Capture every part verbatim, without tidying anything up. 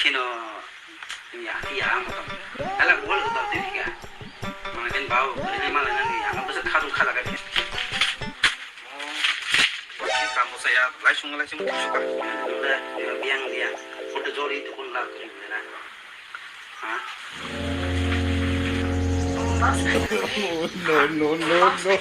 Kino ya ya ang to. Ala gol to tadi ya. Mana kan bau ini malah nang ya. Apa sih kadung kalah kan? Kamu saya langsung langsung suka. Udah dia biang dia. Udah jori itu pun lah tu na. Ha? No, no, no, no.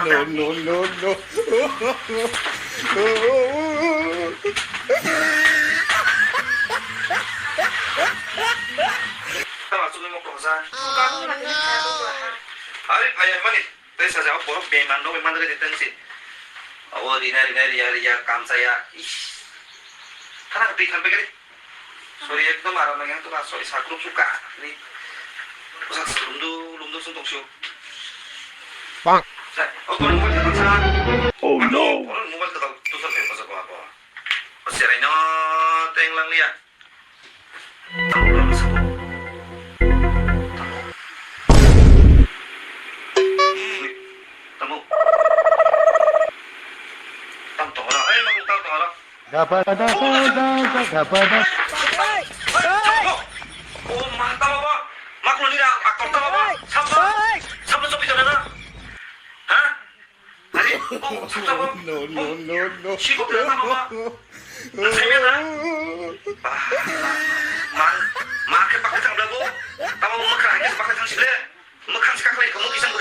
No, no, no, no. Are, phai mani. Tei sajao borok bemar no manjak de tengsi. Abo rina rina riya riya kamchaya. Ish. Khana twi khan pegari. Sorry ekdom aram nang yang tuka sorry sakruk suka. Ni. Usak lumdu lumdu sung toksu. Bang. Sa, oh, kono mobile katal sa. Oh, no. Kono mobile katal tu sa pe pasa ko apo. Serai no teng lang liya. Tamo, tamo, tamo. Tamo. Tam tongo na. Eh, makung tam tongo na. Gapada, gapada, gapada. Tamo. Oh, ma, tamo ba. Maklo ni na, aktor tamo ba. Sabo. Sabo sopi jana na. Ha? Are, oh, sabo. No, no, no, no. Siko pera tamo ba. Saiya na. Ah, ma, ma ke pakha thang dago. Tamo ma kra ke pakha thang sile. Mwkhang se kakhwlai kha, mwkhang